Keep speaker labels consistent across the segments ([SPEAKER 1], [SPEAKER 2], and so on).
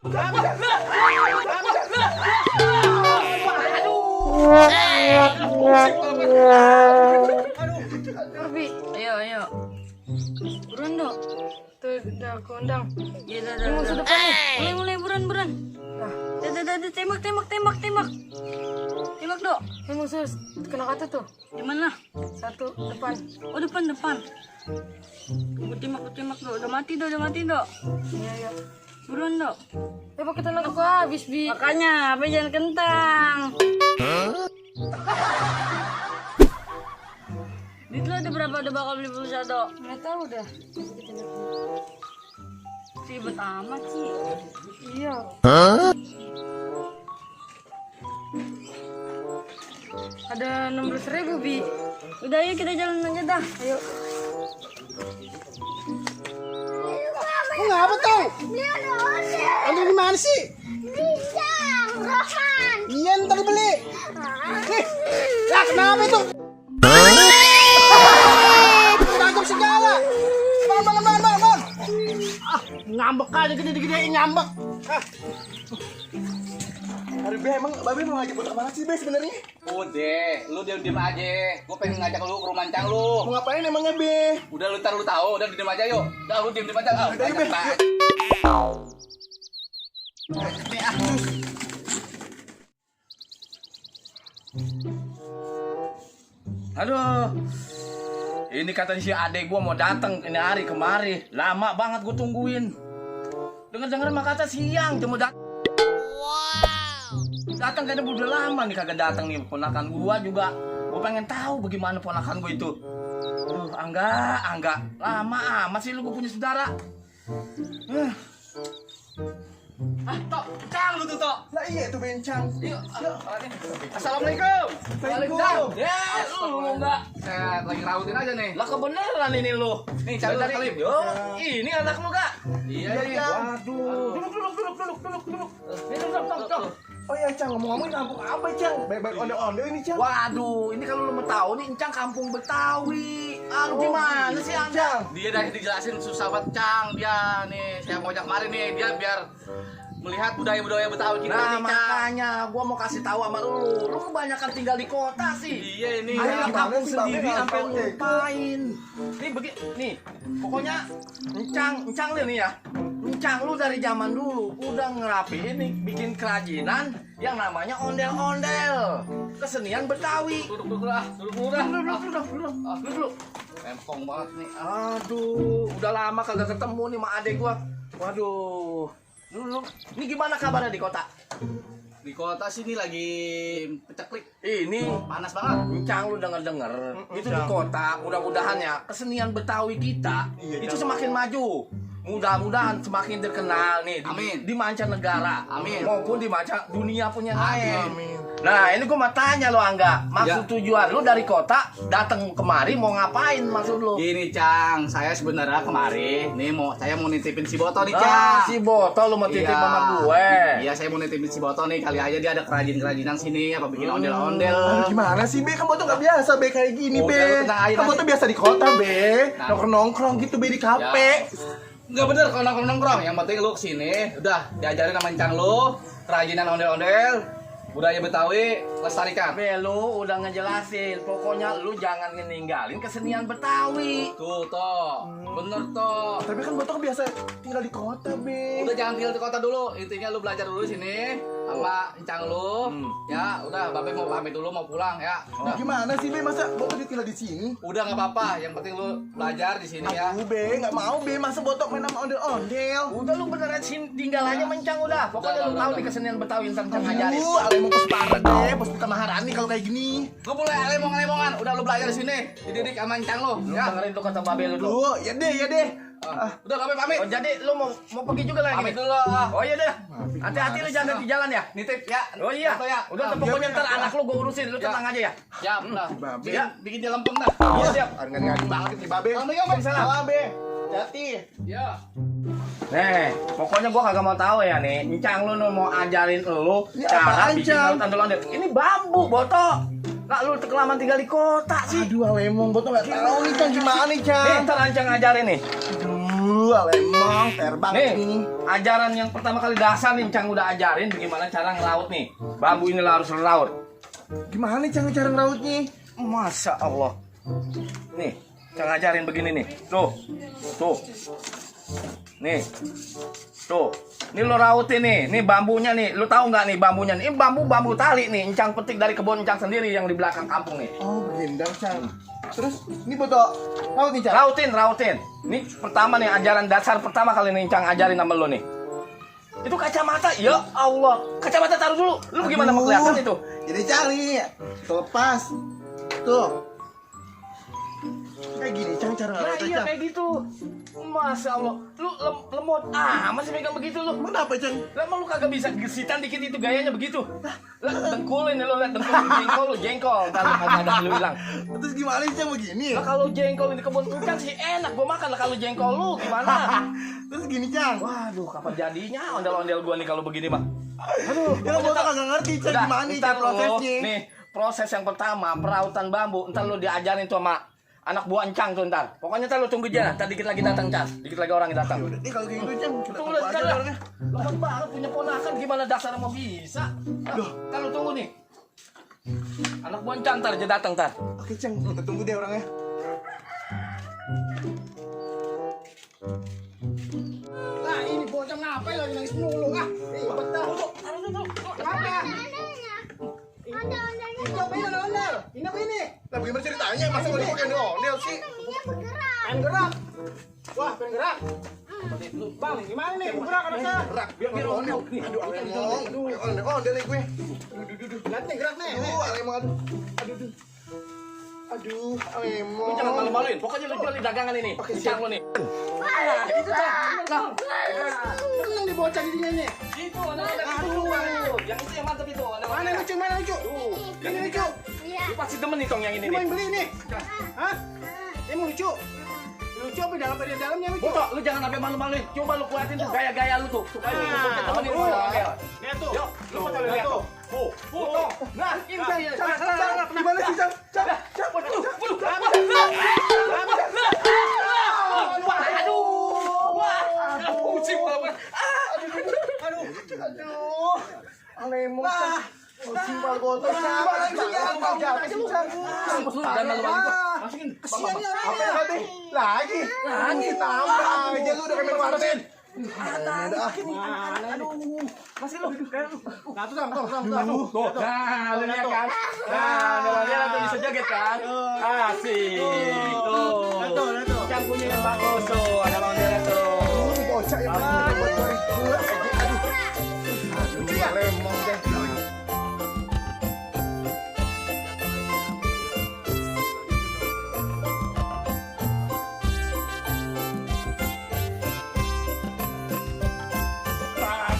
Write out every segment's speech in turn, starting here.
[SPEAKER 1] Arbi, ayo. Buruan dok. Tuh, udah aku undang.
[SPEAKER 2] Iya,
[SPEAKER 1] Ini musuh depan nih. Mulai, buruan. Nah, tembak. Tembak dok. Ini musuh kena kata tuh.
[SPEAKER 2] Di mana?
[SPEAKER 1] Satu depan.
[SPEAKER 2] Oh, depan. Aku tembak dok. Udah mati dok.
[SPEAKER 1] Iya.
[SPEAKER 2] Buruan dok.
[SPEAKER 1] Pakai tenaga gua habis bi.
[SPEAKER 2] Makanya, apa jangan kentang. Duit lo ada berapa? Udah bakal beli pulsa dok?
[SPEAKER 1] Nggak tahu dah. Kita lihat.
[SPEAKER 2] Ribet amat sih.
[SPEAKER 1] Iya. Ada 16.000 bi.
[SPEAKER 2] Udah yuk kita jalan aja dah.
[SPEAKER 1] Ayo.
[SPEAKER 3] Ngapa tuh? Ada di mana sih? Iya ntar beli. Nih, lah kenapa itu? Tangkap segala. Bang. Ngambek aja gede-gedein ngambek. Hari Be, emang Babe mau ngajak buat kemana sih Be sebenarnya?
[SPEAKER 4] Udah, lu diam aja. Gue pengen ngajak lu ke rumah Mancang lu.
[SPEAKER 3] Mau ngapain emangnya Be?
[SPEAKER 4] Udah lu tahu, udah diam aja yuk. Udah lu diam aja.
[SPEAKER 3] Udah, Be.
[SPEAKER 4] Aduh. Ini katanya si adek gua mau datang ini hari kemari. Lama banget gua tungguin. Dengar mah kata siang cuma datang. Datang kayaknya udah lama nih kagak datang nih ponakan gua juga. Gua pengen tahu bagaimana ponakan gua itu. Aduh, Angga, lama amat sih lu gua punya saudara. Tok, Cang lu tuh, Tok.
[SPEAKER 3] Lah iya itu bencang.
[SPEAKER 4] Yuk. Assalamualaikum.
[SPEAKER 3] Waalaikumsalam.
[SPEAKER 4] Ya, lu enggak. Saya lagi rawutin aja nih. Lah kebeneran ini lu. Nih, cari dari Salim. Yo, ini anak lu, Kak. Iya, nih. Waduh. Duduk. Ini duduk.
[SPEAKER 3] Oh iya Cang, ngomong-ngomong kampung apa Cang? Baik-baik ondel-ondel ini Cang.
[SPEAKER 4] Waduh, ini kalau lu mau tahu nih, Encang kampung Betawi. Gimana sih Anda? Dia dah dijelasin susah banget, Cang. Dia nih, saya mau ajak kemarin nih, dia biar melihat budaya-budaya Betawi kita. Nah, makanya gua mau kasih tahu sama lu. Lu kebanyakan tinggal di kota sih. Iya ini. Ayo di kampung sendiri sampai lupain. Nih begini, nih. Pokoknya Encang lu nih ya. Encang lu dari zaman dulu udah ngerapiin nih, bikin kerajinan yang namanya ondel-ondel. Kesenian Betawi. Duduk. Rempong banget nih. Aduh, udah lama kagak ketemu nih sama adek gua. Waduh. Lu ini gimana kabarnya di kota? Di kota sini lagi peceklik. Ini panas banget. Encang lu denger itu di kota, mudah-mudahan ya kesenian Betawi kita itu semakin maju. Mudah-mudahan semakin terkenal nih di mancanegara. Amin. Maupun di dunia punya lain. Amin. Nah, ini gua mau tanya lo Angga, maksud tujuan lu dari kota datang kemari mau ngapain maksud lu?
[SPEAKER 5] Gini Cang, saya sebenarnya kemari nih saya mau nitipin si Boto nih Cang.
[SPEAKER 4] Si Boto lu mau titip sama gue.
[SPEAKER 5] Iya, saya mau nitipin si Boto nih, kali aja dia ada kerajinan sini apa bikin ondel-ondel.
[SPEAKER 3] Aduh, gimana sih Be? Kamu tuh gak biasa Be kayak gini
[SPEAKER 5] Udah,
[SPEAKER 3] Be.
[SPEAKER 5] lu tenang aja,
[SPEAKER 3] Kamu
[SPEAKER 5] nanti.
[SPEAKER 3] tuh biasa di kota Be. Nongkrong gitu Be di kafe.
[SPEAKER 5] Enggak bener kalau nongkrong, yang penting lu kesini udah diajarin sama Cang lu kerajinan ondel-ondel, budaya Betawi lestarikan.
[SPEAKER 4] Be, lu udah ngejelasin, pokoknya lu jangan ninggalin kesenian Betawi.
[SPEAKER 5] Tuh, bener toh.
[SPEAKER 3] Tapi kan Boto biasa tinggal di kota Be.
[SPEAKER 5] Udah jangan tinggal di kota dulu, intinya lu belajar dulu sini sama Encang lu. Ya, udah Babe mau pamit dulu mau pulang ya. Udah.
[SPEAKER 3] Gimana sih Be? Masa Boto dia tinggal di sini?
[SPEAKER 5] Udah nggak apa-apa, yang penting lu belajar di sini ya.
[SPEAKER 3] Aduh Be, gak mau Be. Masa Boto main sama ondel-ondel?
[SPEAKER 4] Udah lu beneran tinggal aja mencang udah. Pokoknya lu tahu di kesenian Betawi ntar Encang ngajarin.
[SPEAKER 3] Alemong pos parah deh, pos Buta Maharani kalau kayak gini.
[SPEAKER 5] Gue boleh lemong-lemongan, udah lu belajar di sini, dididik sama Encang lu.
[SPEAKER 4] Lu
[SPEAKER 5] Ya.
[SPEAKER 4] dengerin tuh kata Babe lu tuh.
[SPEAKER 3] Duh, ya deh.
[SPEAKER 5] Udah Babe pamit.
[SPEAKER 4] Oh, jadi lu mau pergi juga lagi?
[SPEAKER 5] Pamit
[SPEAKER 4] nih?
[SPEAKER 5] dulu.
[SPEAKER 4] Oh iya deh. Hati-hati lu jangan di jalan ya.
[SPEAKER 5] Nitip ya.
[SPEAKER 4] Oh iya.
[SPEAKER 5] Foto ya.
[SPEAKER 4] Udah tuh pokoknya ntar anak lu gua urusin, lu tenang aja ya.
[SPEAKER 5] Siap, udah.
[SPEAKER 3] Babe.
[SPEAKER 5] Bikin dia lempeng dah.
[SPEAKER 4] Iya siap.
[SPEAKER 3] Ngadi banget nih Babe.
[SPEAKER 5] Assalamualaikum.
[SPEAKER 3] Salam Be. Hati.
[SPEAKER 5] Ya.
[SPEAKER 4] Nih, pokoknya gua kagak mau tahu ya nih. Encang lu mau ajarin lu
[SPEAKER 3] Ini
[SPEAKER 4] cara
[SPEAKER 3] apaan,
[SPEAKER 4] bikin
[SPEAKER 3] Cang?
[SPEAKER 4] ondel-ondel. Ini bambu, Boto. Kak lu kelamaan tinggal di kota sih.
[SPEAKER 3] Aduh, Alemong Boto gak tahu nih Cang gimana nih
[SPEAKER 4] Nih,
[SPEAKER 3] Cang.
[SPEAKER 4] ntar Encang ngajarin nih.
[SPEAKER 3] Aduh, emang fair banget
[SPEAKER 4] Nih,
[SPEAKER 3] nih.
[SPEAKER 4] ajaran yang pertama kali dasar nih Cang udah ajarin bagaimana cara ngelaut nih. Bambu ini harus ngelaut.
[SPEAKER 3] Gimana nih cara ngerautnya?
[SPEAKER 4] Masya Allah. Nih, Cang ajarin begini nih. Tuh. Nih. Tuh. Ini lo rautin nih. Nih bambunya nih. Lo tahu nggak nih bambunya nih? Ini bambu talih nih. Encang petik dari kebun Encang sendiri yang di belakang kampung nih.
[SPEAKER 3] Oh, begini Cang. Terus ini botok laut nih, Cang.
[SPEAKER 4] Rautin. Ini pertama nih ajaran dasar pertama kali nih Encang ajarin sama lo nih. Itu kacamata. Ya Allah. Kacamata taruh dulu. Lu gimana mau kelihatan itu?
[SPEAKER 3] Jadi cari. Tuh lepas. Tuh. Kayak gini, Cang, cara
[SPEAKER 4] Nah
[SPEAKER 3] ngerautnya,
[SPEAKER 4] iya
[SPEAKER 3] Cang.
[SPEAKER 4] kayak gitu. Masya Allah. Lu lemot. Masih megang begitu lu.
[SPEAKER 3] Kenapa, Cang?
[SPEAKER 4] Lama lu kagak bisa gesitan dikit itu gayanya begitu. Lah dengkulin lu lihat dengkul jengkol. Entar lu kagak ada lu hilang.
[SPEAKER 3] Terus gimana sih, Cang, begini?
[SPEAKER 4] Lah kalau jengkol di kebun Encang sih enak gua makan lah kalau jengkol lu gimana?
[SPEAKER 3] Terus gini, Cang.
[SPEAKER 4] Waduh, kapan jadinya ondel-ondel gua nih kalau begini mah. Aduh,
[SPEAKER 3] Ya botak kagak ngerti, Cang,
[SPEAKER 4] udah,
[SPEAKER 3] gimana nih
[SPEAKER 4] ntar
[SPEAKER 3] cara
[SPEAKER 4] lu,
[SPEAKER 3] prosesnya.
[SPEAKER 4] nih, proses yang pertama perautan bambu. Ntar lu diajarin tuh sama anak buah Encang tuh ntar. Pokoknya ntar lu tunggu aja. Ntar dikit lagi datang, Cang. Dikit lagi orang yang datang.
[SPEAKER 3] Yaudah, nih kalau kayak gitu, Cang, kita
[SPEAKER 4] Tunggu
[SPEAKER 3] tunggu
[SPEAKER 4] lihat
[SPEAKER 3] aja
[SPEAKER 4] ntar
[SPEAKER 3] orangnya.
[SPEAKER 4] lemot banget punya ponakan gimana dasarnya mau bisa. Loh, ntar lu tunggu nih. Anak buah Encang ntar aja datang ntar.
[SPEAKER 3] Oke, Cang, kita tunggu deh orangnya. Nah, ini bocah ngapain lagi nangis mulu? Betul. Apa? Ini apa ini ondel? Ini apa ini? Lah bagaimana ceritanya? Masa mau dipakai ondel sih? Pengen gerak. Wah, pengen gerak. Bang, gimana nih? Gerak ada saya. Gerak. Biar ondel. Aduh, alemong. Aduh, ondel nih gue. Aduh. Lihat nih gerak nih. Aduh, alemong. Aduh. Aduh, alemong.
[SPEAKER 4] Lu jangan malu-maluin. Pokoknya lu jual di dagangan ini.
[SPEAKER 3] Oke,
[SPEAKER 4] Encang lu nih.
[SPEAKER 3] Itu Cang. Seneng nih bocah giginya nih.
[SPEAKER 4] Itu ada itu. Yang itu yang mantap itu.
[SPEAKER 3] Mana yang lucu? Mana yang lucu? Yang ini lucu.
[SPEAKER 4] Lu pasti demen nih tong yang ini
[SPEAKER 3] Ini mau
[SPEAKER 4] nih.
[SPEAKER 3] yang beli nih. Hah? Ini mau lucu. Lucu apa di dalamnya lucu?
[SPEAKER 4] Botok, lu jangan sampai malu-maluin. Coba lu kuatin tuh gaya-gaya lu tuh. Supaya lu temen ini.
[SPEAKER 3] Lihat tuh.
[SPEAKER 4] Yuk, lu foto lihat tuh. Tuh. Nah, ini saya.
[SPEAKER 3] Gimana sih, Cang? Cang. Aduh. Alemong, Cang. Simpal gotong.
[SPEAKER 4] Dan malu-maluin gua. Masukin.
[SPEAKER 3] Kesian nih orangnya. Lagi tambah aja lu udah kayak warnet.
[SPEAKER 4] Masih lu.
[SPEAKER 3] Nah, tuh, Sam.
[SPEAKER 4] Tuh. Nah, lu lihat kan. Nah, lihat tuh bisa joget kan. Asik. Tuh. Yang punya yang bagus tuh. Ada modelnya tuh.
[SPEAKER 3] Bocah yang buat gue. Aduh, lemong deh.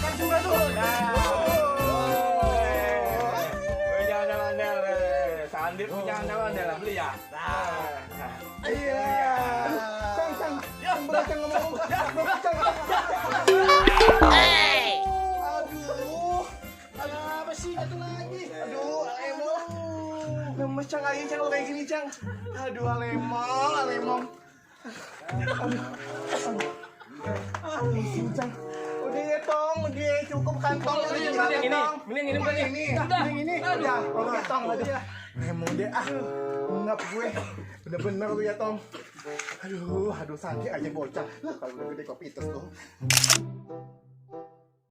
[SPEAKER 4] Kan juga tuh. Jangan ondel. Sandip jangan ondel beli ya.
[SPEAKER 3] Iya. Cang. Yang beracang ngomong. Aduh. Apa sih jatuh lagi? Aduh, alemong. Lemes Cang aja Cang kayak gini Cang. Aduh, alemong. Aduh, Cang. Udah ya Tong, udah cukup kantong.
[SPEAKER 4] Ini bukan
[SPEAKER 3] Ini. Udah, oke Tong, aduh ya. Lemong deh ngap gue. Bener-bener lu ya Tong. Aduh, santai aja bocah. Lah kalau udah gede kopi terus tuh.